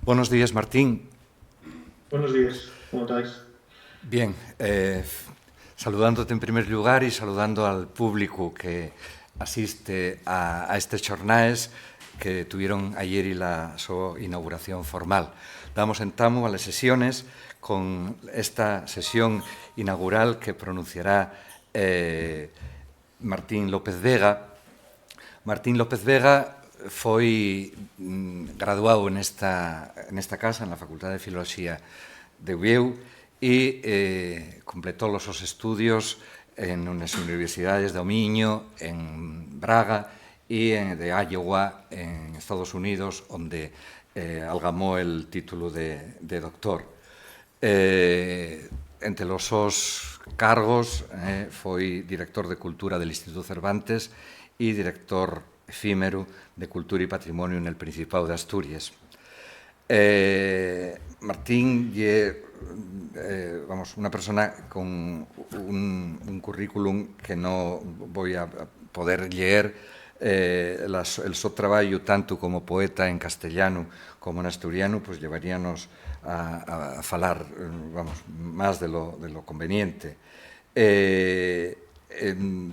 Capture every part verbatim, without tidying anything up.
Buenos días, Martín. Buenos días, ¿cómo estáis? Bien, eh, saludándote en primer lugar y saludando al público que asiste a, a estes xornaes que tuvieron ayer y la so inauguración formal. Damos entamu a les sesiones con esta sesión inaugural que pronunciará eh, Martín López Vega. Martín López Vega foi mm, graduado nesta, nesta casa, na Facultad de Filoloxía de Uviéu, y eh, completó los sos estudios en unas universidades do Miño, en Braga y en, de Iowa, en Estados Unidos, onde eh, algamó el título de, de doctor. Eh, entre los sos cargos eh, foi director de Cultura del Instituto Cervantes y director efímero de Cultura y Patrimonio en el Principado de Asturias. Eh, Martín ye eh, vamos, una persona con un, un currículum que no voy a poder lleer eh, las, el so trabajo tanto como poeta en castellano como en asturiano, pues llevaríanos a, a falar, vamos, más de lo, de lo conveniente. Eh, en,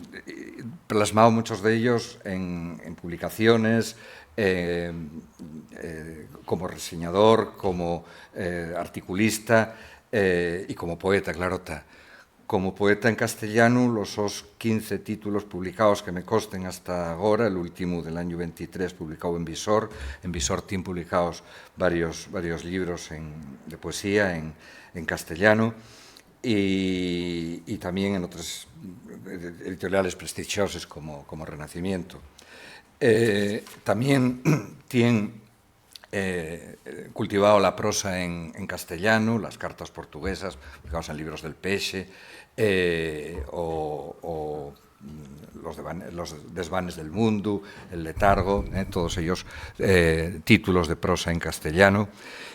plasmado muchos de ellos en, en publicaciones, eh, eh, como reseñador, como eh, articulista eh, y como poeta, claro está. Como poeta en castellano, los sos quince títulos publicados que me costen hasta agora, el último del año veintitrés publicado en Visor. En Visor tiene publicados varios, varios libros en, de poesía en, en castellano y, y también en otras editoriales prestigiosas como, como Renacimiento. Eh, también tiene eh, cultivado la prosa en, en castellano, las cartas portuguesas, publicadas en libros del Peche, eh, o, o, mm, los, devan- los Desvanes del Mundo, El Letargo, eh, todos ellos eh, títulos de prosa en castellano.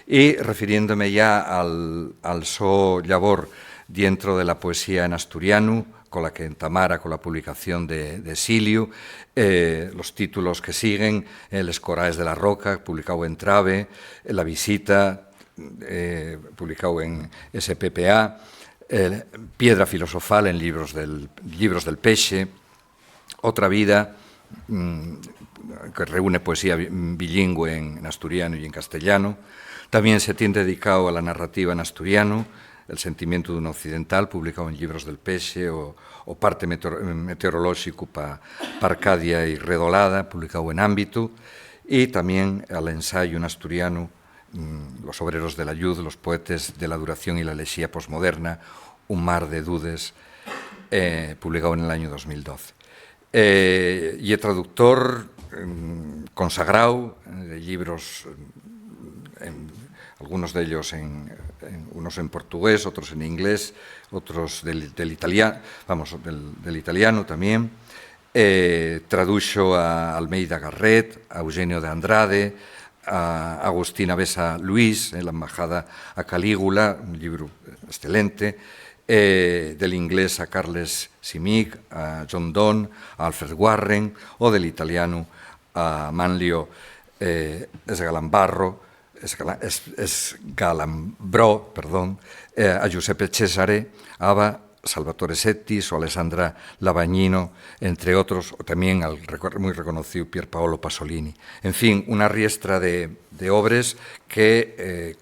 Y refiriéndome ya al, al so labor dentro de la poesía en asturiano, cola que entamara cola publicación de, de Silio, eh, los títulos que siguen, eh, Les Coraes de la Roca, publicáu en Trabe, La Visita, eh, publicáu en S P P A, eh, Piedra Filosofal en libros del, libros del Peche, Otra Vida, mm, que reúne poesía bi- bilingüe en, en asturiano y en castellano. También se tiene dedicado a la narrativa en asturiano, El sentimiento de un occidental, publicado en Libros del Peche, o, o Parte meteor- meteorolóxico pa, pa Arcadia y Redolada, publicado en Ámbito, y también al ensayo en asturiano, mm, Los obreros de la lluz, los poetes de la duración y la lexía posmoderna, Un mar de dudes, eh, publicado en el año dos mil doce. Eh, ye traductor mm, consagrado eh, de libros, mm, en- algunos de ellos en, en- unos en portugués, otros en inglés, otros del, del italiano, vamos, del, del italiano también. Eh, traduxo a Almeida Garrett, a Eugenio de Andrade, a Agustina Besa Luis, eh, La embajada a Calígula, un libro excelente, eh, del inglés a Carles Simic, a John Donne, a Alfred Warren, o del italiano a Manlio eh, Sgalambarro, Sgala- Es- Sgalambro, perdón, eh, a Giuseppe Cesare, Ava, Salvatore Settis o Alessandra Lavagnino, entre otros, o también al recor- muy reconocido Pierpaolo Pasolini. En fin, una riestra de, de obres que eh,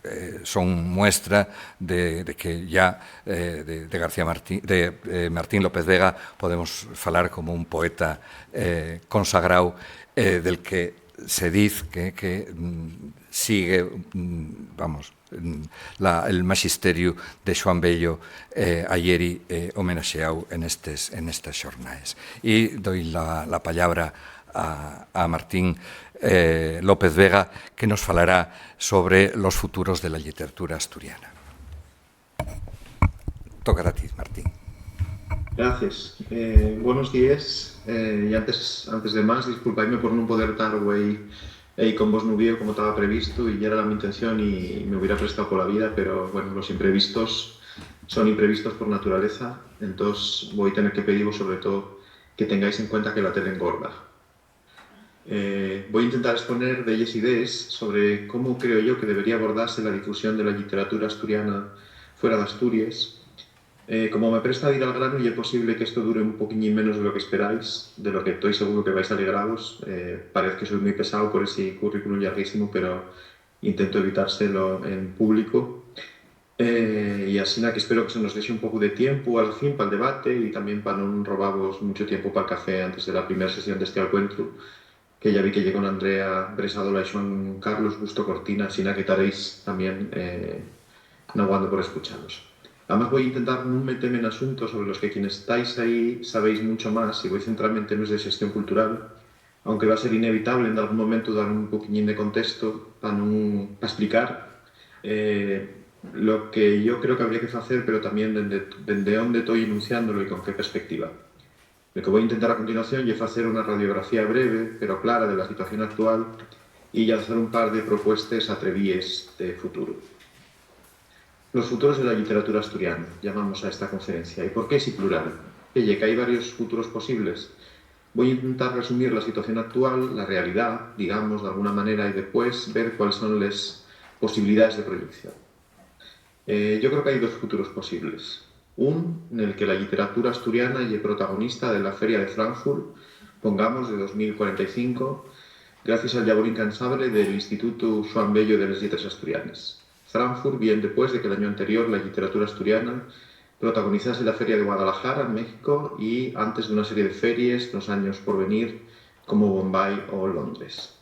eh, son muestra de, de que ya eh, de, de García Martín, de eh, Martín López Vega podemos falar como un poeta eh, consagrado eh, del que se diz que, que mm, sigue, mm, vamos, mm, la- el magisteriu de Xuan Bello eh, ayeri eh, homenaxeáu en estes, en estes xornaes. Y doy la, la palabra a, a Martín eh, López Vega, que nos falará sobre los futuros de la literatura asturiana. Toca a ti, Martín. Gracias. Eh, buenos días. Eh, y antes, antes de más, disculpaime por no poder estar güey, ahí con vos nubieu como estaba previsto y ya era la mi intención y me hubiera prestado por la vida, pero bueno, los imprevistos son imprevistos por naturaleza, entonces voy a tener que pediros sobre todo que tengáis en cuenta que la tele engorda. Eh, voi intentar esponer delles idees sobre cómo creo yo que debería abordase la difusión de la lliteratura asturiana fuera d'Asturies. Eh, como me presta dir al granu, ye posible que esto dure un poquiñín menos de lo que esperáis, de lo que toi seguro que vais alegraos. Eh, parez que soi mui pesao por esi currículum llarguísimo, pero intento evitárselo en público. Eh, y asina que espero que se nos dexe un poco de tiempo a la fin pa'l debate y también pa nun robavos mucho tiempo pa'l café antes de la primera sesión d'esti alcuentru, que ya vi que ye con Andrea Bresadola y Xuan Carlos Busto Cortina, asina que taréis también, eh, naguando por escuchalos. Además, voi intentar nun meteme n'asuntos sobre los que quienes estáis ahí sabéis mucho más, y voi centrame en temes de xestión cultural, aunque va ser inevitable en dalgún momentu dar un poquiñín de contesto pa nun, pa esplicar, eh, lo que yo creo que habría que facer, pero también dende, dende onde toi enunciándolo y con qué perspectiva. Lo que voi intentar a continuación ye facer una radiografía breve, pero clara, de la situación actual y llanzar un par de propuestes atrevíes de futuro. Los futuros de la lliteratura asturiana, llamamos a esta conferencia. ¿Y por qué esi plural? ¿Qué ye, que hai varios futuros posibles? Voi intentar resumir la situación actual, la realidá, digamos, d'alguna manera, y depués ver cuáles son les posibilidaes de proyección. Eh, yo creo que hai dos futuros posibles. Un, nel que la lliteratura asturiana ye protagonista de la Feria de Frankfurt, pongamos, de dos mil cuarenta y cinco, gracies al llabor incansable del Institutu Xuan Bello de les Lletres Asturianes. Frankfurt vien depués de que l'añu anterior la lliteratura asturiana protagonizase la Feria de Guadalajara, en México, y antes d'una serie de feries nos años por venir, como Bombay o Londres.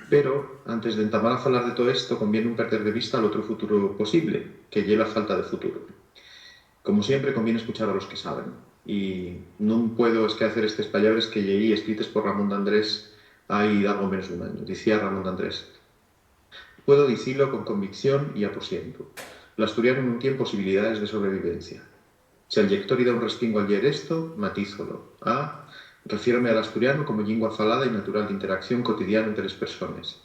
Pero, antes d'entamar a falar de too esto, convién nun perder de vista l'otru futuru posible, que ye la falta de futuru. Como siempre, convién escuchar a los que saben. Y nun puedo esqueacer estes pallabres que lleí escrites por Ramón d'Andrés hai dalgo menos d'un añu. Dicía Ramón d'Andrés: "Puedo dicilo con convicción y aposientu. L'asturianu nun tien posibilidaes de sobrevivencia. Si al llector-y da un respingu al lleer esto, matízolo. A, refiérome al asturianu como llingua falada y natural d'interacción cotidiana ente les persones.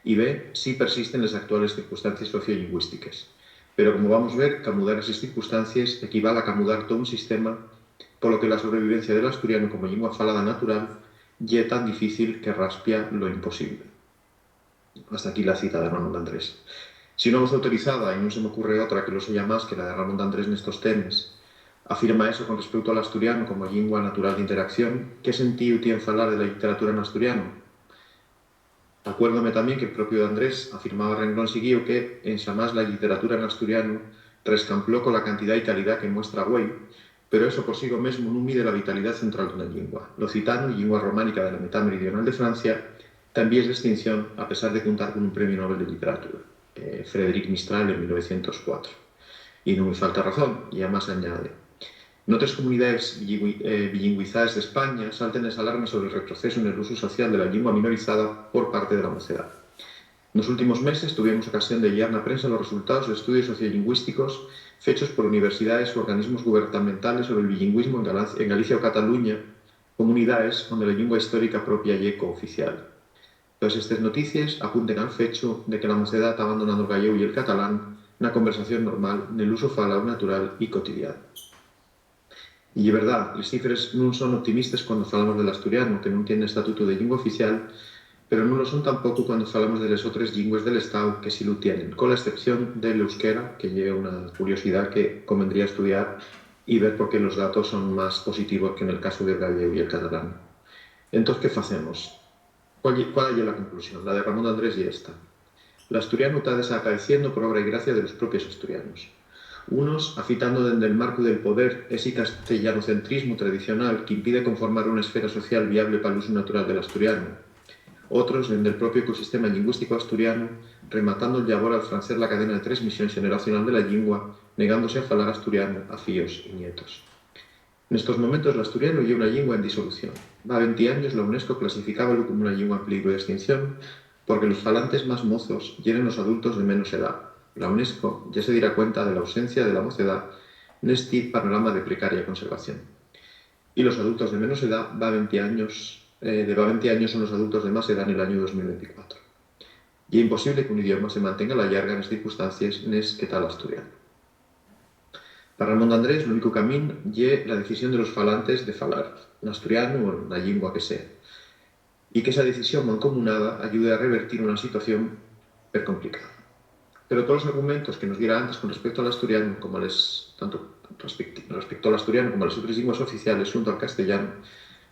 Y B, si persisten les actuales circunstancies sociolingüístiques. Pero, como vamos ver, camudar eses circunstancies equival a camudar too un sistema, polo que la sobrevivencia del asturianu como llingua falada natural ye tan difícil que raspia lo imposible". Hasta aquí la cita de Ramón d'Andrés. Si una voz autorizada, y nun se m'ocurre otra que lo seya más que la de Ramón d'Andrés nestos temes, afirma eso con respeuto al asturianu como llingua natural d'interacción, ¿qué sentíu tien falar de la lliteratura n'asturianu? Acuérdome tamién que'l propiu d'Andrés afirmaba a renglón siguíu que, enxamás, la lliteratura n'asturianu rescampló cola cantidá y calidá que muestra güei, pero eso por sigo mesmu nun mide la vitalidá central d'una llingua. L'occitanu, llingua románica de la metá meridional de Francia, ta en víes d'estinción, a pesar de cuntar con un premiu Nobel de Lliteratura, eh, Frédéric Mistral, en mil novecientos cuatro. Y nun-y falta razón, y amás añade: "N'otres comunidaes bilingüi-, eh, bilingüizaes d'España salten les alarmes sobre'l retrocesu nel usu social de la llingua minorizada por parte de la mocedá. Nos últimos meses tuviemos ocasión de llear na prensa los resultaos d'estudios sociolingüísticos fechos por universidaes u organismos gubertamentales sobre'l bilingüismu en Galacia, en Galicia o Cataluña, comunidaes onde la llingua histórica propia ye cooficial. Toes estes noticies apunten al fechu de que la mocedá ta abandonando'l galleu y el catalán na conversación normal, nel usu faláu natural y cotidianu". Y ye verdá, les cifres nun son optimistes cuando falamos del asturianu, que nun tien estatutu de llingua oficial, pero nun lo son tampoco cuando falamos de les otres llingües del Estáu, que sí lu tienen, cola excepción del euskera, que ye una curiosidá que convendría estudiar y ver por qué los datos son más positivos que nel casu del galleu y el catalán. Entós, ¿qué facemos? ¿Cuál ye, cuál ye la conclusión? La de Ramón d'Andrés ye esta: "L'asturianu ta desacaeciendo por obra y gracia de los propios asturianos. Unos, afitando dende'l marcu del poder esi castellanocentrismu tradicional qu'impide conformar una esfera social viable pal usu natural del asturianu. Otros, dende'l propio ecosistema llingüístico asturianu, rematando'l llabor al francer la cadena de tresmisión xeneracional de la llingua, negándose a falar asturianu a fíos y nietos". Nestos momentos, l'asturianu ye una llingua en disolución. Va venti años, la UNESCO clasificábalu como una llingua en peligru d'estinción porque los falantes más mozos yeren los adultos de menos edá. La UNESCO yá se diera cuenta de la ausencia de la mocedá nesti panorama de precaria conservación. Y los adultos de menos edá va venti años, eh, de va venti años son los adultos de más edá nel añu dos mil venticuatro. Ye imposible qu'un idioma se mantenga a la llarga nes circunstancies nes que ta l'asturianu. Pa Ramón d'Andrés, l'únicu camín ye la decisión de los falantes de falar, n'asturianu o na llingua que sea. y qu'esa decisión mancomunada ayude a revertir una situación percomplicada. Pero tolos argumentos que nos diera antes con respecto al asturianu, como les, tanto respecti-, respecto al asturianu como a les otres llingües oficiales xunto al castellanu,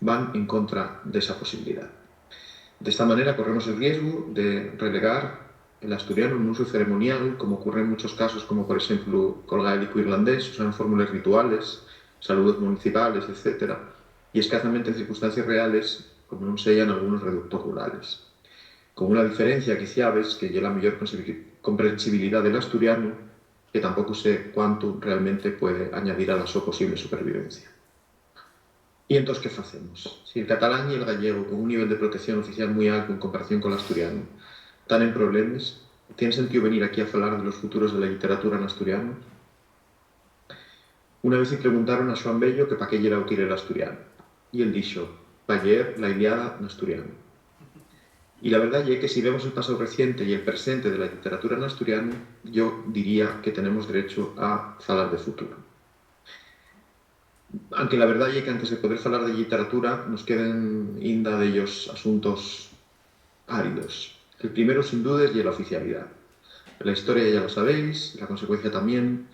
van en contra d'esa posibilidá. D'esta manera, corremos el riesgu de relegar el asturianu nun usu ceremonial, como ocurre en munchos casos, como por exemplu col gaélicu irlandés, usao en fórmules rituales, saludos municipales, etcétera, y escazamente en circunstancies reales, como nun seyan algunos reductos rurales. Con una diferencia, quiciabes, que ye la meyor consibi-, comprensibilidá del asturianu, que tampoco sé cuántu realmente puede añadir a la so posible supervivencia. ¿Y entós qué facemos? Si el catalán y el gallego, con un nivel de protección oficial mui altu en comparación col asturianu, tán en problemes, ¿tien sentíu venir aquí a falar de los futuros de la lliteratura n'asturianu? Una vez-y preguntaron a Xuan Bello que pa qué yera útil el asturianu, y él dixo: "Pa lleer la Iliada n'asturianu". Y la verdá ye que, si vemos el pasáu reciente y el presente de la lliteratura n'asturianu, yo diría que tenemos derechu a falar de futuro. Anque la verdá ye que, antes de poder falar de lliteratura, nos queden inda dellos asuntos áridos. El primeru, sin dudes, ye la oficialidá. La historia ya la sabéis, la consecuencia tamién.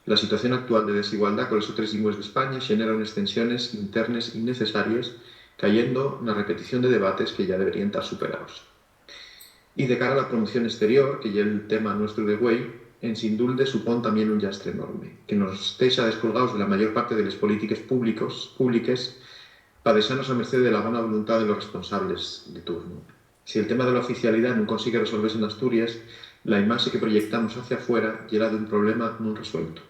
La situación actual de desigualdá coles otres llingües d'España xenera unes tensiones internes inneces-aries, cayendo na repetición de debates que ya deberíen tar superaos. Y de cara a la promoción exterior, que ye'l tema nuestru de güei, en sin dulde supón tamién un llastre enorme, que nos texa descolgaos de la mayor parte de les polítiques públicos, públiques, pa dexanos a merced de la bona voluntá de los responsables de turno. Si el tema de la oficialidá nun consigue resolvese n'Asturies, la imaxe que proyectamos hacia fuera ye la d'un problema nun resuelto.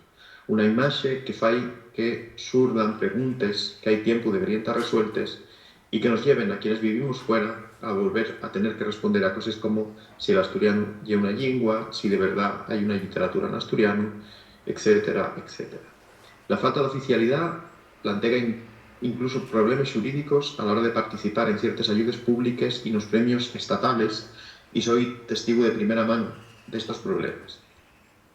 Una imaxe que fai que surdan preguntes qu'hai tiempu deberíen tar resueltes y que nos lleven a quienes vivimos fuera a volver a tener que responder a coses como si el asturianu ye una llingua, si de verdá hai una lliteratura n'asturianu, etcétera, etcétera. La falta d'oficialidá plantega in-, incluso problemes xurídicos a la hora de participar en ciertes ayudes públiques y nos premios estatales, y soi testigu de primera man d'estos problemes.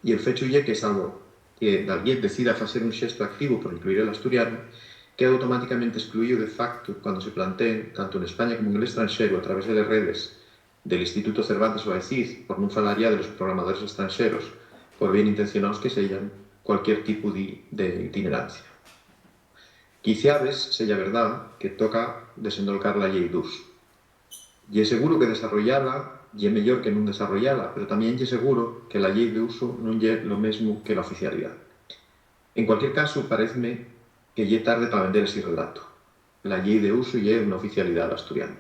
Y el fechu ye que, salvo que dalguien decida facer un xestu activu por incluir el asturianu, queda automáticamente excluíu de facto cuando se planteen, tanto n'España como nel estranxeru, a través de les redes del Instituto Cervantes o AECID, por nun falar yá de los programadores estranxeros, por bien intencionaos que seyan, cualquier tipu di, de itinerancia. Quiciabes seya verdá que toca desendolcar la llei d'usu. Ye seguro que desarroyala ye meyor que nun desarroyala, pero tamién ye seguro que la llei d'usu nun ye lo mesmu que la oficialidá. En cualquier casu, paezme que ye tarde pa vender esi relatu. La llei d'usu ye una oficialidá d'asturianu.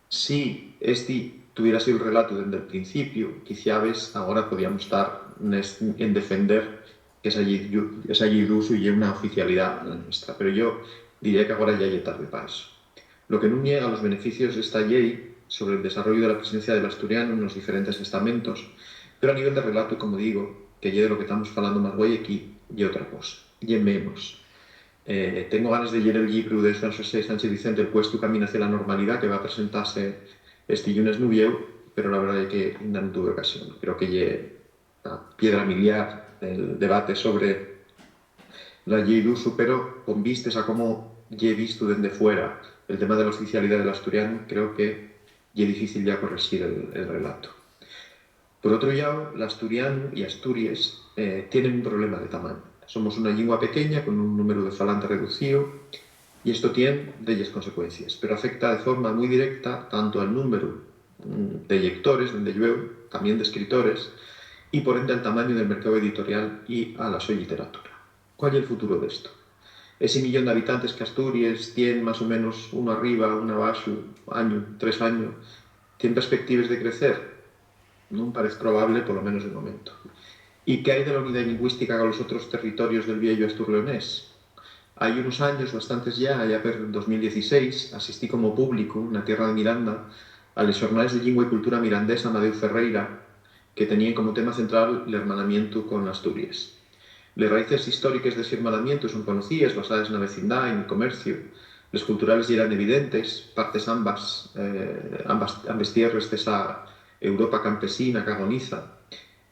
Si esti tuviera síu'l relatu dende'l principiu, quiciabes agora podíamos tar nes-, en defender qu'esa llei d'u-, esa llei d'usu ye una oficialidá la nuestra, pero yo diría qu'agora yá ye tarde pa eso. Lo que nun niega los beneficios d'esta llei sobre el desarrollu de la presencia del asturianu nos diferentes estamentos, pero a nivel de relatu, como digo, que ye de lo que tamos falando más güei equí, ye otra cosa, ye menos. Eh, tengo ganes de lleer el llibru de Xuan Xosé Sánchez Vicente, El cuestu camina hacia la normalidá, que va a presentase esti llunes n'Uviéu, pero la verdá ye que inda nun tuve ocasión. Creo que ye la piedra miliar del debate sobre la llei d'usu, pero con vistes a cómo ye vistu dende fuera el tema de la oficialidá del asturianu, creo que ye difícil yá correxir el, el relato. Por otru llau, l'asturianu y Asturies, eh, tienen un problema de tamañu. Somos una llingua pequeña, con un númberu de falantes reducíu, y esto tien delles consecuencies, pero afecta de forma mui directa tanto al númberu, mm, de llectores, dende llueu, tamién d'escritores, y por ende al tamañu del mercáu editorial y a la so lliteratura. ¿Cuál ye el futuro d'esto? Esi millón d'habitantes qu'Asturies tien, más o menos, unu arriba, unu abaxu, añu tres añu, tien perspectives de crecer? Nun parez probable, polo menos de momento. ¿Y qué hai de la unidá llingüística colos otros territorios del vieyu astur-leonés? Hai unos años, bastantes yá, allá per dos mil dieciséis, asistí como públicu, na tierra de Miranda, a les Xornaes de Llingua y Cultura Mirandesa Amadeu Ferreira, que teníen como tema central l'hermanamientu con Asturies. Les raíces históriques d'esi hermanamientu son conocíes, basaes na vecindá y nel comerciu. Les culturales yeran evidentes, partes ambas, eh, ambas, ambes tierres d'esa Europa campesina qu'agoniza.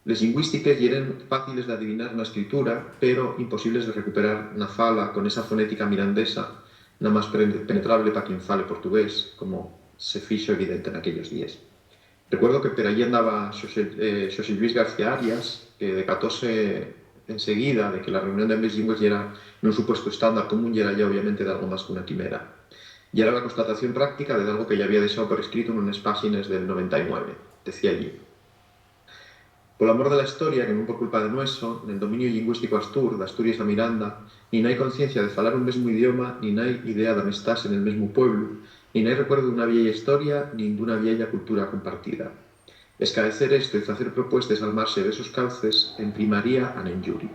Les llingüístiques yeren fáciles d'adivinar na escritura, pero imposibles de recuperar na fala, con esa fonética mirandesa namás pre-, penetrable pa quien fale portugués, como se fixo evidente naquellos díes. Recuerdo que per allí andaba Xosé, eh, Xosé Lluís García Arias, que decatóse enseguida de que la reunión de ambes llingües yera nun supuestu estándar común, yera ya obviamente d'algo más qu'una quimera. Yera la constatación práctica de dalgo que ya había dexao por escrito nunes páxines del noventa y nueve. Decía allí: "Pol amor de la historia, que nun por culpa de nueso, nel dominiu llingüístico astur, d'Asturies a Miranda, nin hai conciencia de falar un mesmu idioma, nin hai idea d'amistás nel mesmu pueblu, nin hai recuerdu d'una vieya historia, nin d'una vieya cultura compartida. Escaecer esto y facer propuestes al marxe d'esos cauces emprimaría a n'enlluri.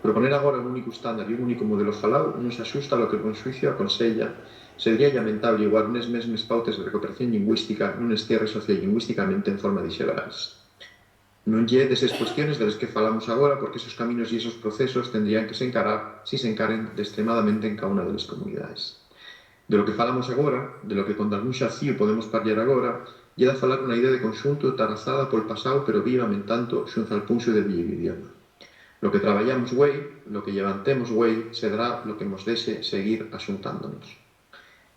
Proponer agora un únicu estándar y un únicu modelo faláu nun s'axusta a lo que'l bon xuiciu aconseya. Sedría llamentable iguar unes mesmes pautes de recuperación llingüística nunes tierres sociollingüísticamente en forma d'ixebráes. Nun ye d'eses cuestiones de les que falamos agora, porque esos caminos y esos procesos tendrían que s'encarar, si s'encaren, d'estremadamente en cada una de les comunidaes. De lo que falamos agora, de lo que con dalgún xacíu podemos parllar agora, ye d'afalar una idea de conxuntu tarazada pol pasáu pero viva, mentanto, xunza'l punxu del vieyu idioma. Lo que trabayamos güei, lo que llevantemos güei, sedrá lo que mos dexe seguir axuntándonos."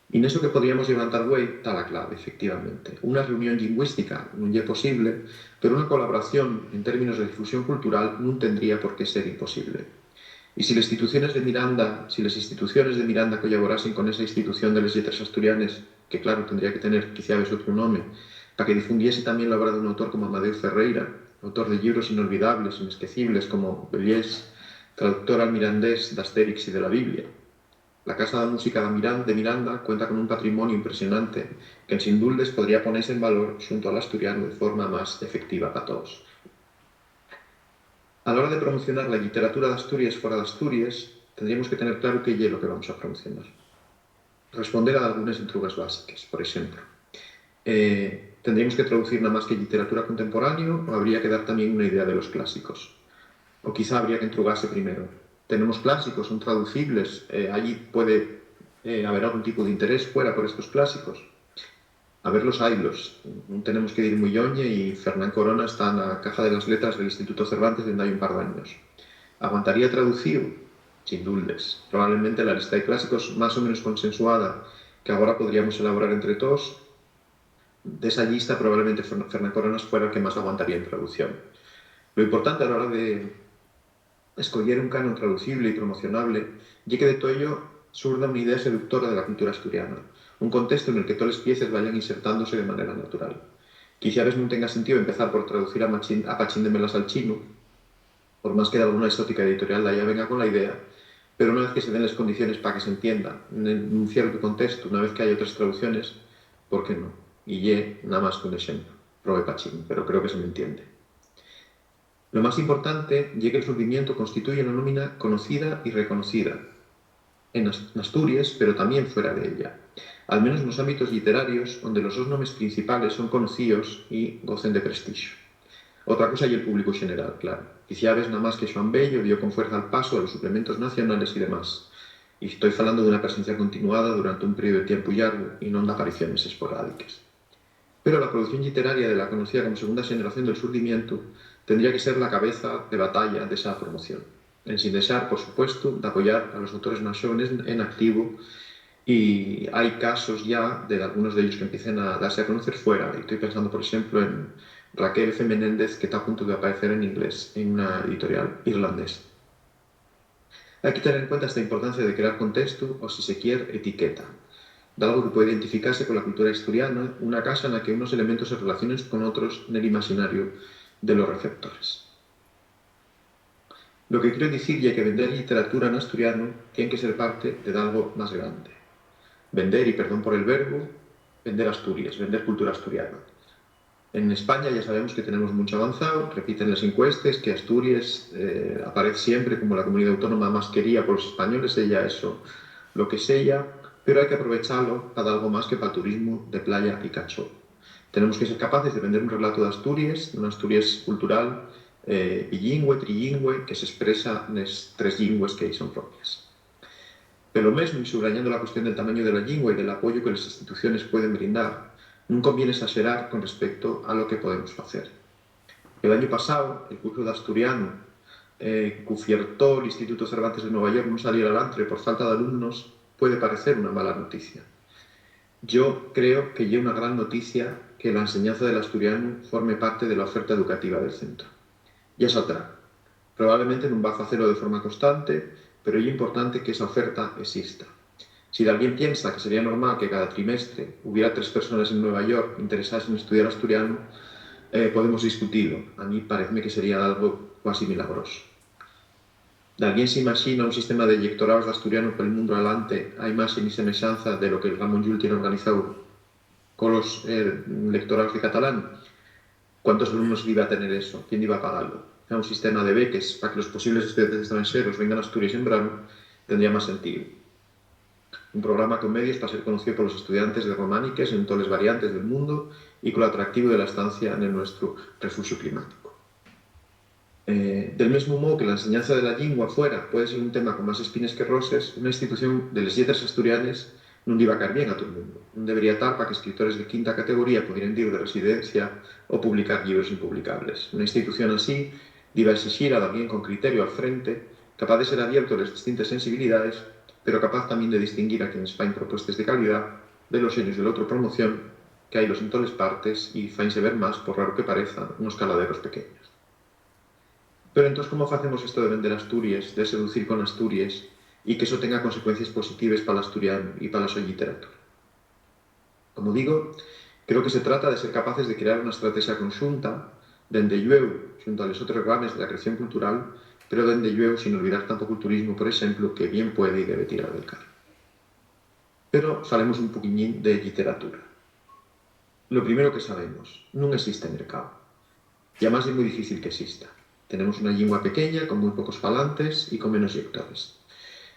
Y neso que podríamos llevantar güei ta la clave, efectivamente. Una reunión llingüística nun ye posible, pero una colaboración en términos de difusión cultural nun tendría por qué ser imposible. Y si les instituciones de Miranda, si les instituciones de Miranda collaborasen con esa institución de les lletres asturianes, que claro, tendría que tener quiciabes otru nome, pa que difundiese tamién la obra d'un autor como Amadeu Ferreira, autor de llibros inolvidables, inesquecibles, como Bellés, traductor al mirandés d'Astérix y de la Biblia. La Casa da Música da Miran-, de Miranda cuenta con un patrimoniu impresionante que, ensin duldes, podría ponese en valor xunto al asturianu de forma más efectiva pa toos. A la hora de promocionar la lliteratura d'Asturies fora d'Asturies, tendríamos que tener claro qué ye lo que vamos a promocionar. Responder a dalgunes entrugas básiques, por exemplo, eh, ¿tendríamos que traducir namás que lliteratura contemporáneo o habría que dar tamién una idea de los clásicos? O quizá habría que entrugase primero: ¿tenemos clásicos? ¿Son traducibles? Eh, ¿allí puede, eh, haber algún tipu d'interés fuera por estos clásicos? A verlos, hailos. Nun tenemos que dir mui lloñe y Fernán Corona está na caja de las letras del Instituto Cervantes dende hai un par d'años. ¿Aguantaría traducíu? Sin duldes. Probablemente la lista de clásicos más o menos consensuada que agora podríamos elaborar entre toos, d'esa llista probablemente Fer-, Fernán Coronas fuera el que más aguantaría en traducción. Lo importante a la hora de escoyer un canon traducible y promocionable ye que de todo ello surda una idea seductora de la cultura asturiana, un contestu nel que toles pieces vayan insertándose de manera natural. Quiciabes nun tenga sentíu empezar por traducir a Machín, a Pachín de Melas al chinu, por más que dalguna exótica editorial dayá venga con la idea, pero una vez que se den les condiciones pa que s'entienda, ne-, nun ciertu contestu, una vez que hai otres traducciones, ¿por qué no? Y ye namás qu'un exemplu. Probé Pachín, pero creo que se m'entiende. Lo más importante ye que'l Surdimientu constituye una nómina conocida y reconocida en As-, n'Asturies, pero tamién fuera d'ella, al menos nos ámbitos lliterarios, onde los sos nomes principales son conocíos y gocen de prestixu. Otra cosa ye'l públicu xeneral, claro. Quiciabes namás que Xuan Bello dio con fuerza al pasu a los suplementos nacionales y demás. Y toi falando d'una presencia continuada durante un períodu de tiempu llargu y non d'apariciones esporádiques. Pero la producción lliteraria de la conocida como segunda xeneración del Surdimientu tendría que ser la cabeza de batalla d'esa promoción, ensin dexar, por supuestu, d'apoyar a los autores más xóvenes en activu, y hai casos yá de dalgunos d'ellos qu'empiecen a dase a conocer fuera, y toi pensando, por exemplo, en Raquel F. Menéndez, que ta a puntu d'apaecer en inglés en una editorial irlandesa. Hai que tener en cuenta esta importancia de crear contestu o, si se quier, etiqueta d'algo que puede identificase cola cultura asturiana, una casa na que unos elementos se relacionen con otros nel imaxinariu de los receptores. Lo que quiero dicir ye que vender lliteratura n'asturianu tien que ser parte de dalgo más grande. Vender, y perdón por el verbu, vender Asturies, vender cultura asturiana. En España ya sabemos que tenemos muncho avanzao, repiten les incuestes que Asturies, eh, aparez siempre como la comunidá autónoma más quería polos españoles, seya eso lo que seya, pero hai que aprovechalo pa dalgo más que pal turismu de playa y cacho. Tenemos que ser capaces de vender un relato d'Asturies, una Asturies cultural, eh, bilingüe, trilingüe, que s'espresa nes tres llingües que-y son propies. Pelo mesmo, y subrañando la cuestión del tamañu de la llingua y del apoyu que les instituciones pueden brindar, nun conviene esaxerar con respecto a lo que podemos facer. El añu pasáu, el cursu d'asturianu, eh, qu'ufiertó l'Instituto Cervantes de Nueva York nun saliera alantre por falta d'alumnos, puede parecer una mala noticia. Yo creo que ye una gran noticia que la enseñanza del asturianu forme parte de la oferta educativa del centro. Ya saldrá. Probablemente nun va facelo de forma constante, pero ye importante qu'esa oferta esista. Si dalguien piensa que sería normal que cada trimestre hubiera tres persones en Nueva York interesaes en estudiar asturianu, eh, podemos discutilo. A mí paezme que sería algo cuasi milagroso. Dalguien s'imaxina un sistema de llectoraos d'asturianu pel mundu alante a imaxe y semexanza de lo que el Ramón Llull tien organizáu colos, eh, lectoraos de catalán? ¿Cuántos alumnos diba tener eso? ¿Quién diba pagalo? Fea un sistema de beques pa que los posibles estudiantes estranxeros vengan a Asturies en branu tendría más sentíu. Un programa con medios pa ser conocíu polos estudiantes de romániques en toles variantes del mundu y col atractivu de la estancia nel nuestru refuxiu climáticu. Eh, del mesmu mou que la enseñanza de la llingua fuera puede ser un tema con más espines que roses, una institución de les lletres asturianes nun diba caer bien a tol mundu. Nun debería tar pa que escritores de quinta categoría pudieran dir de residencia o publicar llibros impublicables. Una institución así diba esixir a dalguien con criteriu al frente, capaz de ser abierto a les distintes sensibilidaes, pero capaz tamién de distinguir a quienes faen propuestes de calidá de los xenios de l'otropromoción, que hailos en toles partes y faense ver más, por raro que pareza, nos caladeros pequeños. Pero entós, ¿cómo facemos esto de vender Asturies, de seducir con Asturies, y que eso tenga consecuencies positives pal asturianu y pa la so lliteratura? Como digo, creo que se trata de ser capaces de crear una estratexa conxunta, dende llueu xunto a les otres rames de la creación cultural, pero dende llueu sin olvidar tampoco el turismo, por exemplu, que bien puede y debe tirar del carro. Pero falemos un poquiñín de lliteratura. Lo primero que sabemos, nun existe mercáu. Y amás ye mui difícil qu'esista. Tenemos una llingua pequeña, con mui pocos falantes y con menos llectores.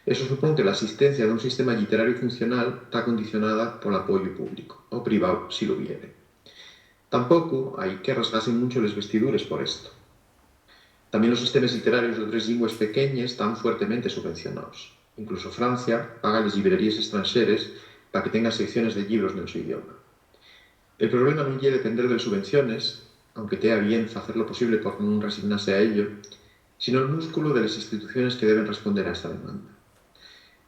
Eso supón que la asistencia d'un sistema lliterariu funcional ta condicionada pol apoyu públicu, o privao, si l'hubiere. Tampoco hai que rasgase muncho les vestidures por esto. Tamién los sistemes lliterarios d'otres llingües pequeñes tán fuertemente subvencionaos. Incluso Francia paga les llibreríes estranxeres pa que tengan secciones de llibros nel so idioma. El problema nun ye depender de les subvenciones, aunque tea bien facer lo posible por nun resignase a ello, sino'l músculu de les instituciones que deben responder a esa demanda.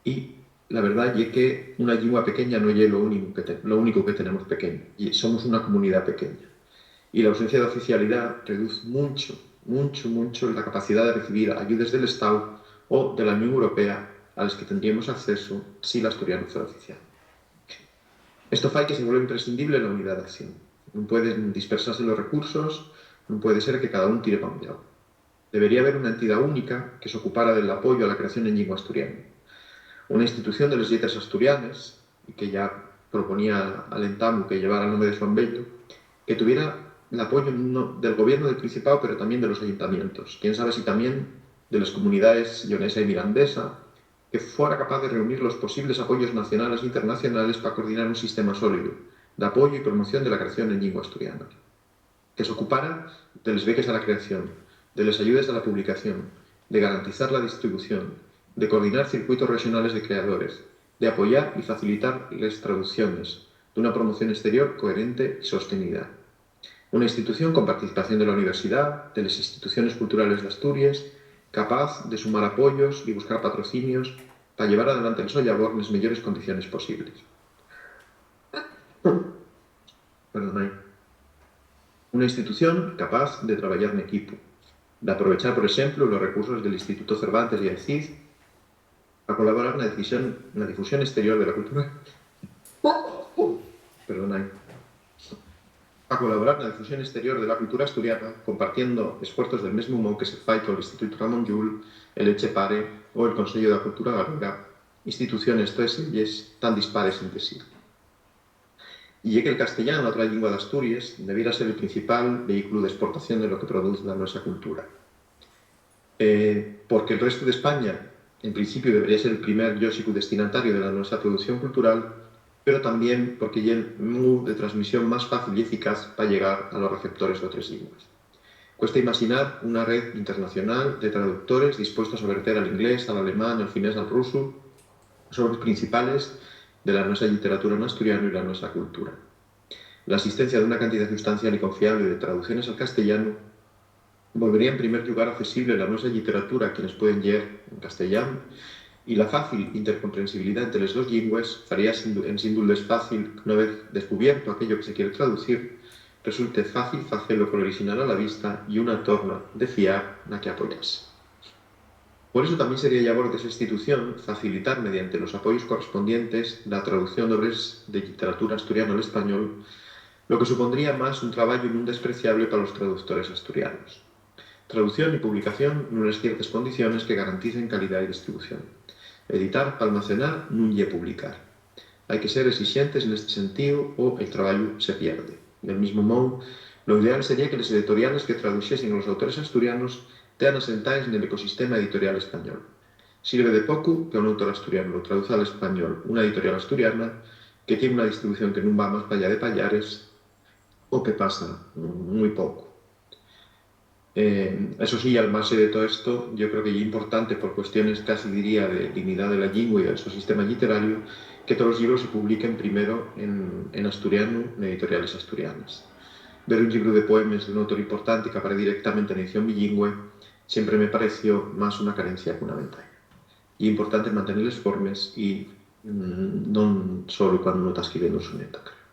Y la verdá ye que una llingua pequeña no ye lo único que te-, lo único que tenemos pequeño, y somos una comunidá pequeña. Y la ausencia d'oficialidá reduz muncho, muncho, muncho la capacidá de recibir ayudes del Estáu o de la Unión Europea a les que tendríemos accesu si l'asturianu fuera oficial. Esto fai que se vuelva imprescindible la unidá d'acción. Nun pueden dispersase los recursos, nun puede ser que cada un tire pa un llau. Debería haber una entidá única que s'ocupara del apoyu a la creación en llingua asturiana. Una institución de les lletres asturianes, y que ya proponía al entamu que llevara el nome de Xuan Bello, que tuviera l'apoyu no, del gobiernu del Principáu, pero tamién de los ayuntamientos, quién sabe si tamién de les comunidaes lleonesa y mirandesa, que fuera capaz de reunir los posibles apoyos nacionales e internacionales pa coordinar un sistema sólidu d'apoyu y promoción de la creación en llingua asturiana, que s'ocupara de les beques a la creación, de les ayudes a la publicación, de garantizar la distribución, de coordinar circuitos rexonales de creadores, de apoyar y facilitar les traducciones, d'una promoción exterior coherente y sostenida. Una institución con participación de la universidá, de les instituciones culturales d'Asturies, capaz de sumar apoyos y buscar patrocinios pa llevar adelante el so llabor nes meyores condiciones posibles. Perdonái. Una institución capaz de trabayar n'equipu, d'aprovechar, por exemplu, los recursos del Instituto Cervantes y el cid pa colaborar na decisión, na difusión exterior de la cultura. Perdonái. Pa colaborar na difusión exterior de la cultura asturiana, compartiendo esfuerzos del mesmu mou que se fai col Instituto Ramón Llull, el Etxepare o el Consello de la Cultura Galega, instituciones toes elles tan dispares ente sí. Y ye que'l castellán, la otra llingua d'Asturies, debiera ser el principal vehículu d'esportación de lo que produz la nuesa cultura. Eh, porque'l restu d'España, en principiu, debería ser el primer lloxicu destinatariu de la nuesa producción cultural, pero tamién porque ye'l mou de transmisión más fácil y eficaz pa llegar a los receptores d'otres llingües. Cuesta imaxinar una red internacional de traductores dispuestos a verter al inglés, al alemán, al finés, al rusu, los obres principales de la nuesa lliteratura n'asturianu y la nuesa cultura. La asistencia d'una cantidá sustancial y confiable de traducciones al castellanu volvería, en primer llugar, accesible la nuesa lliteratura a quienes pueden lleer en castellán, Y la fácil intercomprensibilidá ente les dos llingües faría, en síndulles, fácil qu'una vez descubierto aquello que se quier traducir, resulte fácil facelo col orixinal a la vista y una torna de fiar na que apoyase. Por eso tamién sería llabor d'esa institución facilitar, mediante los apoyos correspondientes, la traducción d'obres de lliteratura asturiano al español, lo que supondría más un trabayu nun despreciable pa los traductores asturianos. Traducción y publicación nunes ciertes condiciones que garanticen calidá y distribución. Editar, p'almacená, nun ye publicar. Hai que ser esixentes nesti sentíu o el trabayu se pierde. Del mismu mou, lo ideal sería que les editoriales que traduxesen a los autores asturianos tean asentaes nel ecosistema editorial español. Sirve de pocu que un autor asturianu lo traduza al español una editorial asturiana que tien una distribución que nun va más p'allá de payares o que pasa mui poco. Eh, eso sí, al marxe de too esto, yo creo que ye importante, por cuestiones casi diría de dignidá de la llingua y del so sistema lliterariu, que tolos llibros se publiquen primero en, en asturianu, n'editoriales asturianes. Ver un llibru de poemes d'un autor importante qu'aparez directamente n'edición bilingüe siempre me pareció más una carencia qu'una ventaña. Ye importante mantener les formes y, mm, non solo cuando unu ta escribiendo un soneto, creo.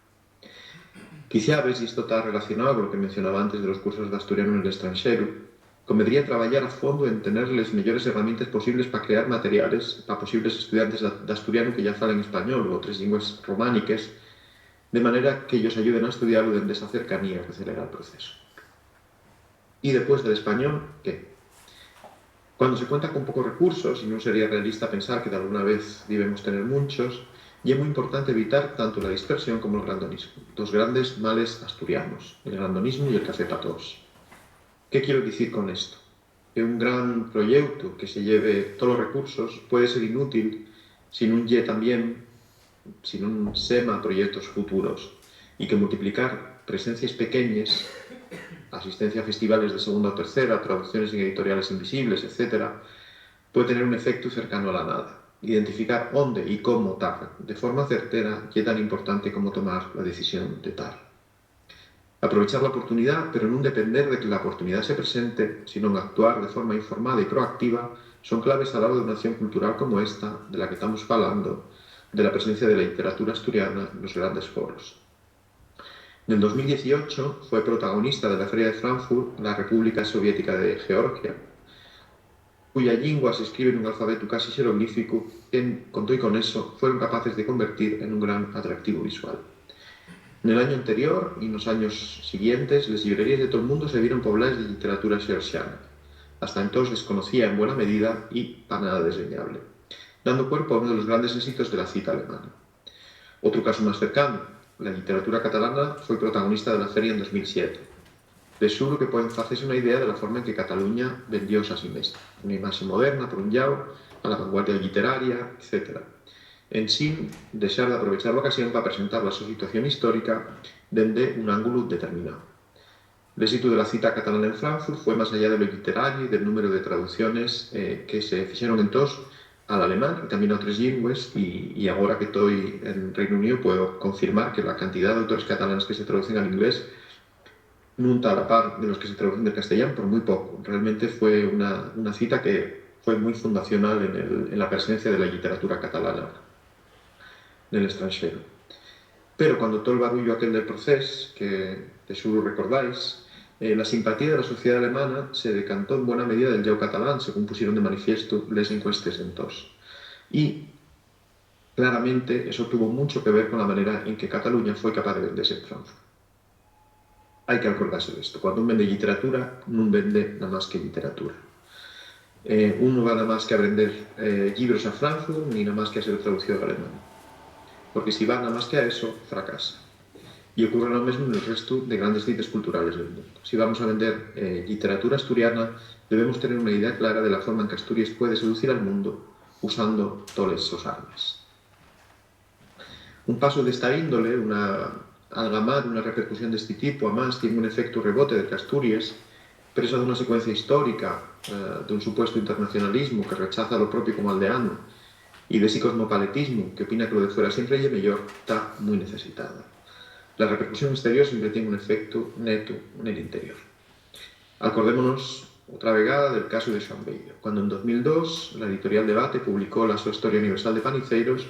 Quiciabes, y esto ta relacionao con lo que mencionaba antes de los cursos d'asturianu nel estranxeru, convedría trabayar a fondo en tener les meyores herramientes posibles pa crear materiales pa posibles estudiantes d'a-, d'asturianu que yá falen español o otres llingües romániques, de manera que-yos ayuden a estudialu dende esa cercanía qu'acelera el procesu. Y depués del español, ¿qué? Cuando se cuenta con pocos recursos, y nun sería realista pensar que dalguna vez dibemos tener munchos, ye mui importante evitar tanto la dispersión como el grandonismu, dos grandes males asturianos, el grandonismu y el café pa toos. ¿Qué quiero dicir con esto? Que un gran proyeutu que se lleve tolos recursos puede ser inútil si nun ye tamién, si nun sema proyeutos futuros, y que multiplicar presencies pequeñes, asistencia a festivales de segunda o tercera, traducciones en editoriales invisibles, etcétera, puede tener un efectu cercano a la nada. Identificar ónde y cómo tar de forma certera ye tan importante como tomar la decisión de tar. Aprovechar la oportunidá, pero nun depender de que la oportunidá se presente, sinón actuar de forma informada y proactiva, son claves a la hora d'una acción cultural como esta de la que tamos falando, de la presencia de la lliteratura asturiana nos grandes foros. Nel dos mil dieciocho fue protagonista de la Feria de Frankfurt la República Soviética de Georgia, cuya llingua s'escribe nun alfabetu casi xeroglíficu, que, con too y con eso, fueron capaces de convertir en un gran atractivu visual. Nel añu anterior y nos años siguientes, les llibreríes de tol mundu se vieron poblaes de lliteratura xeorxiana, hasta entós desconocía en buena medida y pa nada desdeñable, dando cuerpu a unu de los grandes éxitos de la cita alemana. Otru casu más cercanu, la lliteratura catalana foi protagonista de la feria en dos mil siete. De xuru que pueden facese una idea de la forma en que Cataluña vendióse a sí mesma, una imaxe moderna, por un llau, a la vanguardia lliteraria, etcétera, ensin dexar d'aprovechar l'ocasión pa presentar la so situación histórica dende un ángulu determináu. L'éxitu de la cita catalana en Frankfurt fue más allá de lo lliterario y del númberu de traducciones, eh, que se fixeron entós al alemán y tamién a otres llingües, y, y agora que toi en Reinu Uníu, puedo confirmar que la cantidá d'autores catalanes que se traducen al inglés nun ta a la par de los que se traducen del castellán, por mui poco. Realmente fue una, una cita que fue mui fundacional en el, en la presencia de la lliteratura catalana nel estranxeru. Pero cuando tol barullu aquel del procés, que de xuru recordáis, eh, la simpatía de la sociedá alemana se decantó en bona medida del llau catalán, según pusieron de manifiestu les encuestes d'entós. Y, claramente, eso tuvo muncho que ver con la manera en que Cataluña foi capaz de vendese en Frankfurt. Hai qu'alcordase d'esto. Cuando un vende lliteratura, nun vende namás que lliteratura. Eh, ún nun va namás que a vender, eh, llibros a Frankfurt, ni namás que a ser traducíu al alemán. Porque si va namás que a eso, fracasa. Y ocurre lo mesmo nel restu de grandes cites culturales del mundu. Si vamos a vender, eh, lliteratura asturiana, debemos tener una idea clara de la forma en qu'Asturies puede seducir al mundu usando toles sos armes. Un pasu d'esta índole, una, algamar una repercusión d'esti tipu, amás, tien un efectu rebote de qu'Asturies, presa d'una secuencia histórica, eh, d'un supuestu internacionalismu que rechaza lo propio como aldeanu y d'esi cosmopaletismu qu'opina que lo de fuera siempre ye meyor, ta mui necesitada. La repercusión exterior siempre tien un efectu netu nel interior. Alcordémonos otra vegada del casu de Xuan Bello, cuando en dos mil dos la editorial Debate publicó la so Historia Universal de Paniceiros,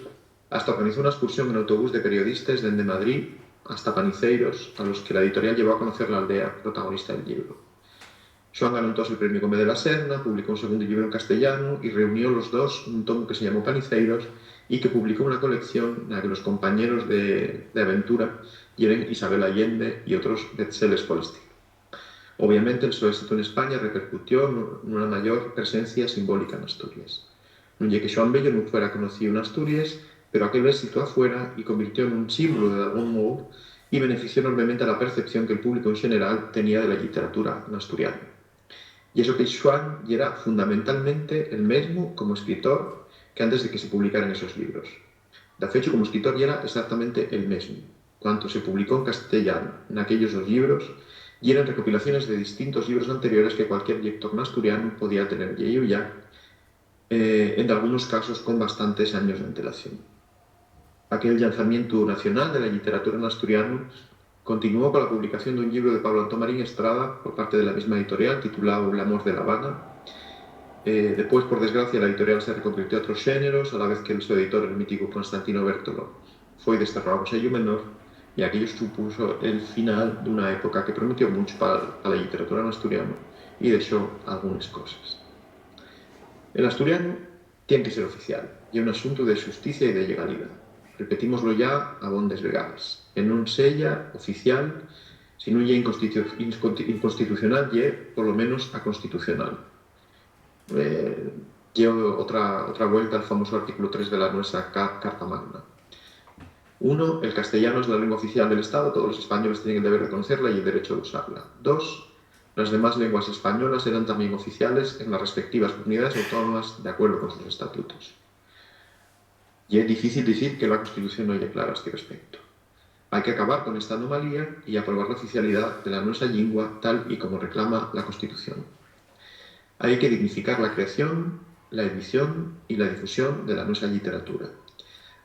hasta organizó una excursión en autobús de periodistas dende Madrid hasta Paniceiros, a los que la editorial llevó a conocer la aldea protagonista del llibru. Xuan ganó entós el Premiu Gómez de la Serna, publicó un segundu llibru en castellanu y reunió los dos nun tomu que se llamó Paniceiros y que publicó una colección na que los compañeros de, de aventura yeren Isabel Allende y otros bestsellers pol estilo. Obviamente, el so éxitu en España repercutió nu-, nuna mayor presencia simbólica n'Asturies. Nun ye que Xuan Bello nun fuera conocíu n'Asturies, pero aquel éxitu afuera y convirtió nun símbolu de dalgún mou y benefició enormemente a la percepción que'l públicu en xeneral tenía de la lliteratura n'asturianu. Y eso que Xuan yera fundamentalmente el mesmu como escritor que antes de que se publicaren esos llibros. Dafechu, como escritor yera exactamente el mesmu. Cuanto se publicó en castellanu naquellos dos llibros, yeren recopilaciones de distintos llibros anteriores que cualquier llector n'asturianu podía tener lleíu ya, eh, en dalgunos casos con bastantes años d'antelación. Aquel llanzamientu nacional de la lliteratura n'asturianu continuó cola publicación d'un llibru de Pablo Antón Marín Estrada por parte de la misma editorial, tituláu L'amor de l'Havana. Eh, depués, por desgracia, la editorial se reconvirtió a otros xéneros, a la vez que el so editor, el míticu Constantino Bertolo, foi desterrao a un sellu menor, y aquello supuso el final d'una época que prometió muncho pa, pa la lliteratura n'asturianu y dexó algunes coses. El asturianu tien que ser oficial, ye un asuntu de xusticia y de llegalidá. Repetímoslo ya abondes vegaes. Que nun seya oficial, si nun ye inconstitu-, inconsti-, inconstitucional, ye, polo menos, aconstitucional. Eh, ye otra, otra vuelta al famoso artículo tres de la nuesa Ca-, Carta Magna. Uno, el castellano es la lengua oficial del Estado, todos los españoles tienen el deber de conocerla y el derecho de usarla. Dos, las demás lenguas españolas eran también oficiales en las respectivas comunidades autónomas de acuerdo con sus estatutos. Ye difícil dicir que la Constitución no ye clara a este respecto. Hai que acabar con esta anomalía y aprobar la oficialidá de la nuesa llingua tal y como reclama la Constitución. Hai que dignificar la creación, la edición y la difusión de la nuesa lliteratura.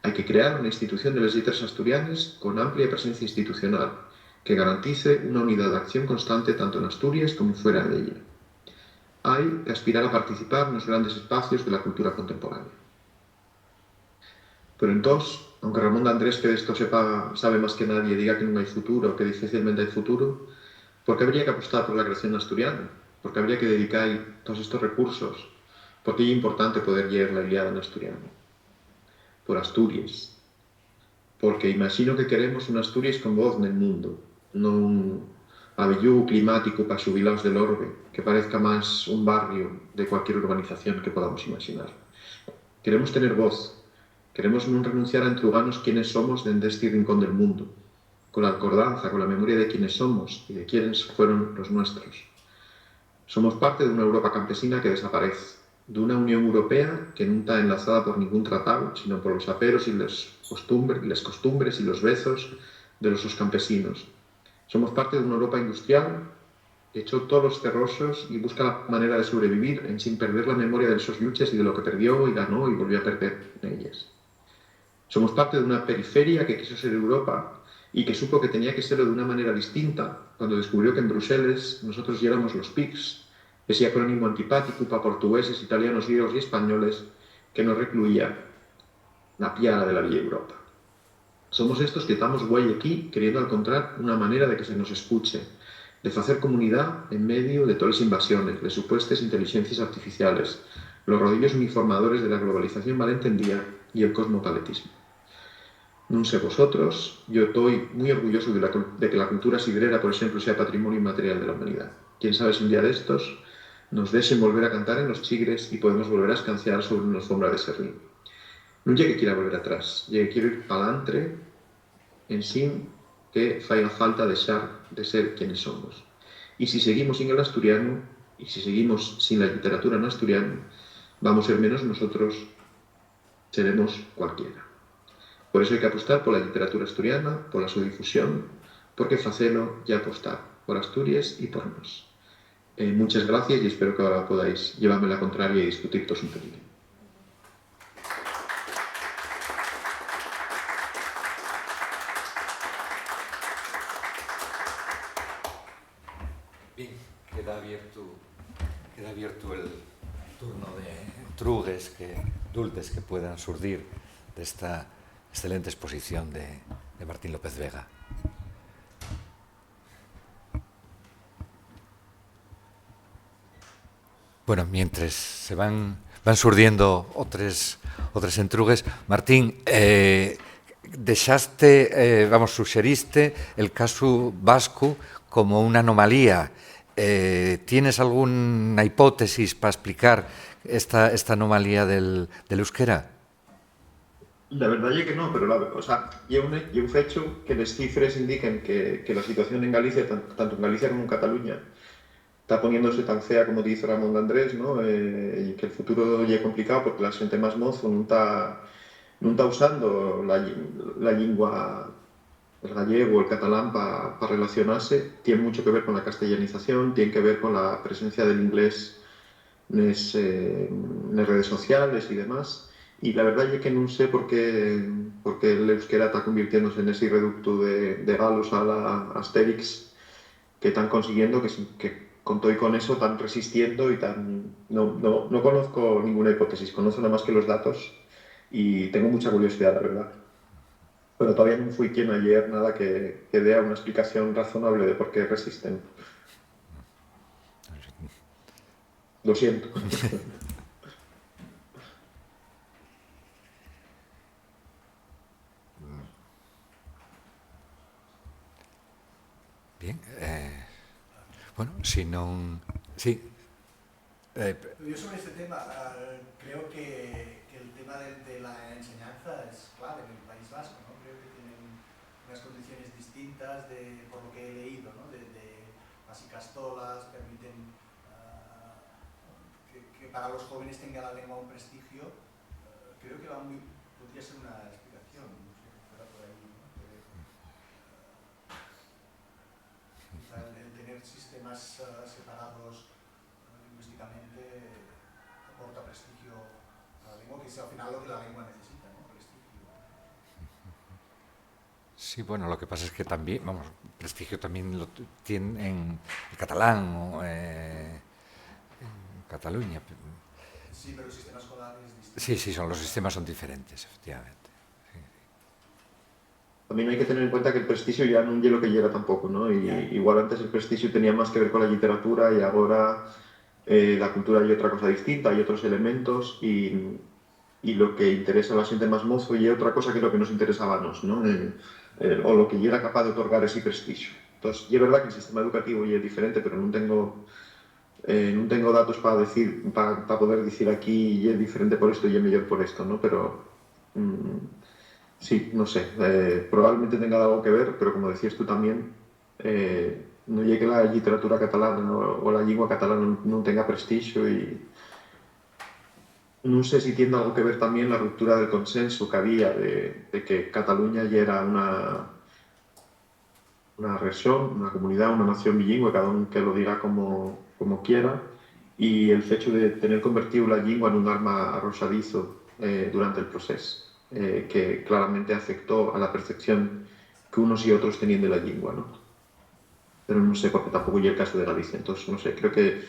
Hai que crear una institución de les lletres asturianes con amplia presencia institucional que garantice una unidá d'acción constante tanto n'Asturies como fuera d'ella. Hai qu'aspirar a participar nos grandes espacios de la cultura contemporánea. Pero entós, aunque Ramón d'Andrés, que d'esto sepa, sabe más que nadie, diga que nun hai futuro o que difícilmente hai futuro, ¿por qué habría que apostar por la creación n'asturianu? ¿Por qué habría que dedicai toos estos recursos? ¿Por qué ye importante poder lleer la Ilíada n'asturianu? Por Asturies. Porque imaxino que queremos una Asturies con voz nel mundu, non un abellugu climáticu pa xubilaos del orbe, que parezca más un barriu de cualquier urbanización que podamos imaxinar. Queremos tener voz, queremos nun renunciar a entruganos quiénes somos dende esti rincón del mundu, cola alcordanza, cola memoria de quiénes somos y de quiénes fueron los nuestros. Somos parte d'una Europa campesina que desaparez, d'una Unión Europea que nun ta enlazada por ningún tratáu, sino polos aperos y les costumbre-, les costumbres y los vezos de los sos campesinos. Somos parte d'una Europa industrial qu'echó tolos cerroxos y busca la manera de sobrevivir ensin perder la memoria de les sos lluches y de lo que perdió y ganó y volvió a perder nelles. Somos parte d'una periferia que quiso ser Europa y que supo que tenía que serlo d'una manera distinta cuando descubrió qu'en Bruxeles nosotros yéramos los pigs, esi acrónimu antipáticu pa portugueses, italianos, griegos y españoles que nos recluía na piara de la vieya Europa. Somos estos que tamos güei equí queriendo alcontrar una manera de que se nos escuche, de facer comunidá en mediu de toles invasiones, les supuestes intelixencies artificiales, los rodillos uniformadores de la globalización malentendía y el cosmopaletismu. Nun sé vosotros, yo toi mui orgullosu de la cul-, de que la cultura sidrera, por exemplu, sea patrimoniu inmaterial de la humanidá. Quién sabe si un día d'estos nos dexen volver a cantar en los chigres y podemos volver a escanciar sobre una alfombra de serrín. Nun ye que quiera volver atrás, ye que quiero ir palantre ensin que faiga falta dexar de ser quienes somos. Y si seguimos sin el asturianu, y si seguimos sin la lliteratura n'asturianu, vamos ser menos nosotros, seremos cualquiera. Por eso hai que apostar pola lliteratura asturiana, pola so difusión, porque facelo ye apostar por Asturies y por nós. Eh, munches gracies y espero que ahora podáis llevame la contraria y discutir tos un pelín. Bien, queda abiertu trugues, que, dultes que puedan surdir d'esta excelente exposición de, de Martín López Vega. Bueno, mientres se van, van surdiendo otres, otres entrugues, Martín, eh, dexaste, eh, vamos, suxeriste el casu vascu como una anomalía. Eh, ¿tienes alguna hipótesis pa esplicar esta, esta anomalía del, del euskera? La verdá ye que no, pero la, o sea, ye un, ye un fecho que les cifres indiquen que, que la situación en Galicia, tan-, tanto en Galicia como en Cataluña, ta poniéndose tan fea como diz Ramón Andrés, ¿no? Eh, y que el futuro ye complicao porque la xente más mozo nun ta, nun ta usando la lli-, la llingua, el gallego, el catalán, pa, pa relacionase. Tien mucho que ver con la castellanización, tien que ver con la presencia del inglés nes, eh, nes redes sociales y demás. Y la verdá ye que nun sé por qué, por qué l'euskera ta convirtiéndose nesi reductu de, de galos a la Asterix que tán consiguiendo, que, si-, que con todo y con eso tán resistiendo y tán, no, no, no conozco ninguna hipótesis, conozco nada más que los datos y tengo mucha curiosidad, la verdá. Pero todavía nun fui quien a lleer nada que, que dea una explicación razonable de por qué resisten. Lo siento. Bien, eh, bueno, si non, sí. Eh, pe- Yo sobre este tema, ah, creo que, que el tema del- de la enseñanza es clave en el País Vasco, ¿no? Creo que tienen unas condiciones distintas de, por lo que he leído, ¿no? De, de las ikastolas permiten, ah, que, que para los jóvenes tenga la lengua un prestigio. Ah, creo que va muy, podría ser una explicación, no sé, fuera por ahí, ¿no? Pero, ah, quizá el, el tener sistemas, ah, separados lingüísticamente aporta prestigio a la lengua, que es al final lo que la lengua necesita, ¿no? Prestigio. Sí, bueno, lo que pasa es que también, vamos, prestigio también lo t-, tiene en el catalán, o, eh, en Cataluña. Sí, pero el sistema escolar es distinto. Sí, sí, son, los sistemas son diferentes, efectivamente. Sí, sí. También hay que tener en cuenta que el prestixu ya nun ye lo que yera tampoco, ¿no? Y igual antes el prestixu tenía más que ver con la lliteratura y agora, eh, la cultura ye otra cosa distinta, hay otros elementos y, y lo que interesa a la xente más mozo ye otra cosa que lo que nos interesaba a nós, ¿no? Eh, eh, o lo que yera capaz de otorgar esi prestixu. Entós, ye verdá que el sistema educativo ye diferente, pero nun tengo, eh, nun tengo datos pa decir, pa, pa poder dicir aquí ye diferente por esto, ye meyor por esto, ¿no? Pero, mm, sí, no sé, eh, probablemente tenga algo que ver, pero como decías tú también, eh, no ye que la lliteratura catalana o, o la llingua catalana nun, nun tenga prestixu y nun sé si tien algo que ver también la ruptura del consenso que había de, de que Cataluña yera una, una rexón, una comunidá, una nación bilingüe, cada un que lo diga como, como quiera, y el fechu de tener convertíu la llingua nun arma arroxadizo, eh, durante el procés, eh, que claramente afectó a la percepción que unos y otros teníen de la llingua, ¿no? Pero nun sé, porque tampoco ye el caso de Galicia, entós, no sé, creo que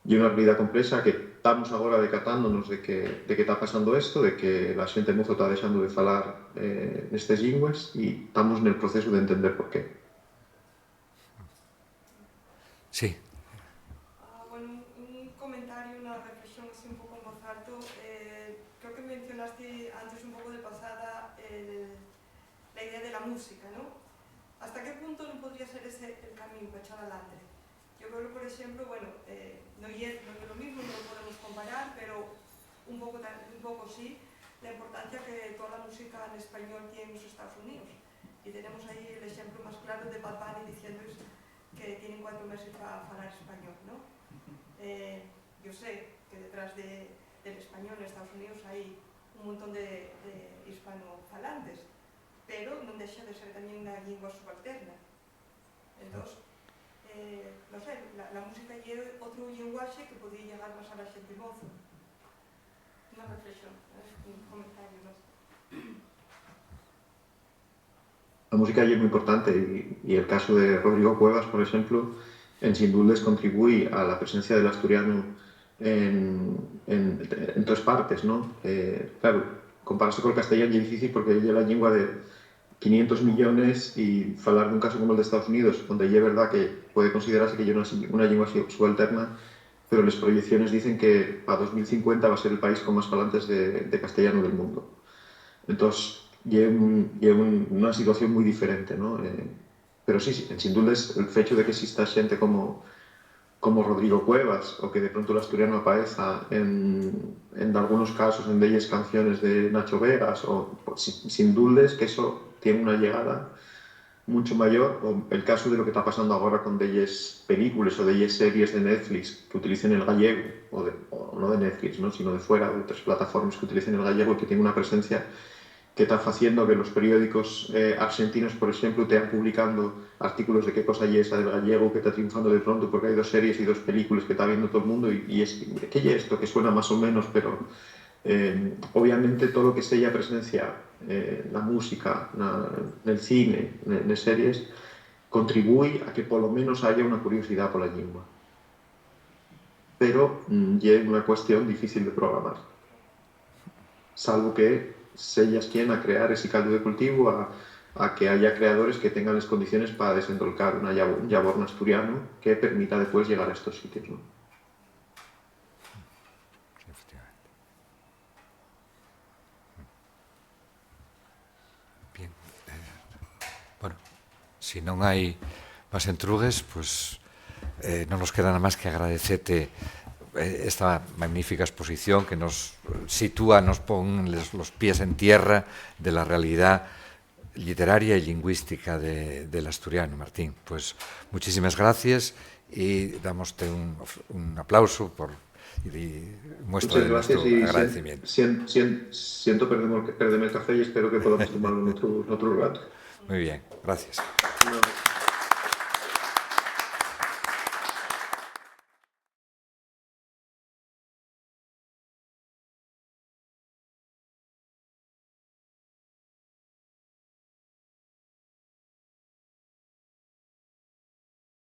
ye una realidá complexa que tamos agora decatándonos de que, de que ta pasando esto, de que la xente mozo ta dexando de falar, eh, nestes llingües y tamos nel procesu d'entender por qué. Sí. Ah, bueno, un, un comentario, una reflexión así un poco en voz alto. Eh, creo que mencionaste antes un poco de pasada el, la idea de la música, ¿no? ¿Hasta qué punto no podría ser ese el camino para echar adelante? Yo creo que, por exemplu, bueno, eh, no ye, no ye lo mismo, no lo podemos comparar, pero un poco ta-, un poco sí, la importancia que toda la música en español tiene en los Estados Unidos. Y tenemos ahí el exemplu más claro de Bad Bunny diciéndoles que tienen cuatro meses para falar español, ¿no? Eh, yo sé que detrás de, del español en Estados Unidos hay un montón de, de hispanofalantes, pero non dexa de ser también una lengua subalterna. Entós, eh, no sé, la, la música ye otru llenguaxe que podría llegar más a la xente mozo. Una reflexión, ¿eh? Un comentario, no sé. La música ye mui importante y, y el casu de Rodrigo Cuevas, por exemplu, en Sin Duldes contribúi a la presencia del asturianu en, en, en tres partes, ¿no? Eh, claro, compararse col castellán ye difícil porque ye la llingua de quinientos millones y falar d'un casu como el d'Estaos Unidos, onde ye verdá que puede considerase que ye una, una llingua su-, subalterna, pero les proyecciones dicen que pa dos mil cincuenta va ser el país con más falantes de, de castellanu del mundo. Entós, ye un, ye un, una situación mui diferente, ¿no? Eh, pero sí, sí, en sin duldes, el fechu de que exista xente como, como Rodrigo Cuevas, o que de pronto l'asturianu apaeza en, en dalgunos casos, en delles canciones de Nacho Vegas, o, pues, sin, sin duldes que eso tien una llegada muncho mayor, o el casu de lo que ta pasando agora con delles películes o delles series de Netflix que utilicen el gallegu, o, de, o no de Netflix, ¿no? Sino de fuera, d'otres plataformes que utilicen el gallegu y que tienen una presencia que ta faciendo que los periódicos, eh, arxentinos, por exemplu, tean publicando artículos de qué cosa ye esa del gallegu que ta triunfando de pronto porque hai dos series y dos películes que ta viendo todo el mundo y, y es, ¿qué ye esto? Que suena más o menos, pero, eh, obviamente todo lo que seya presencia, eh, na música, na, nel cine, ne-, nes series, contribúi a que polo menos haya una curiosidá pola llingua. Pero, mm, ye una cuestión difícil de programar, salvo que seyas quien a crear esi caldu de cultivu, a, a que haya creadores que tengan les condiciones pa desendolcar una llabo-, un llabor n'asturianu que permita depués llegar a estos sitios, ¿no? Sí, efectivamente. Bien, eh, bueno, si non hai más entrugues, pues, eh, non nos queda nada más que agradecete, eh, esta magnífica exposición que nos sitúa, nos pon les, los pies en tierra de la realidá lliteraria y lingüística de, del asturianu, Martín. Pues, muchísimas gracias y damoste un, un aplauso por, y muestra Muchas de gracias nuestro y sien-, agradecimiento. sien-, sien-, siento perderme, perderme el café y espero que podamos tomarlo en otro, en otro rato. Muy bien, gracias. No.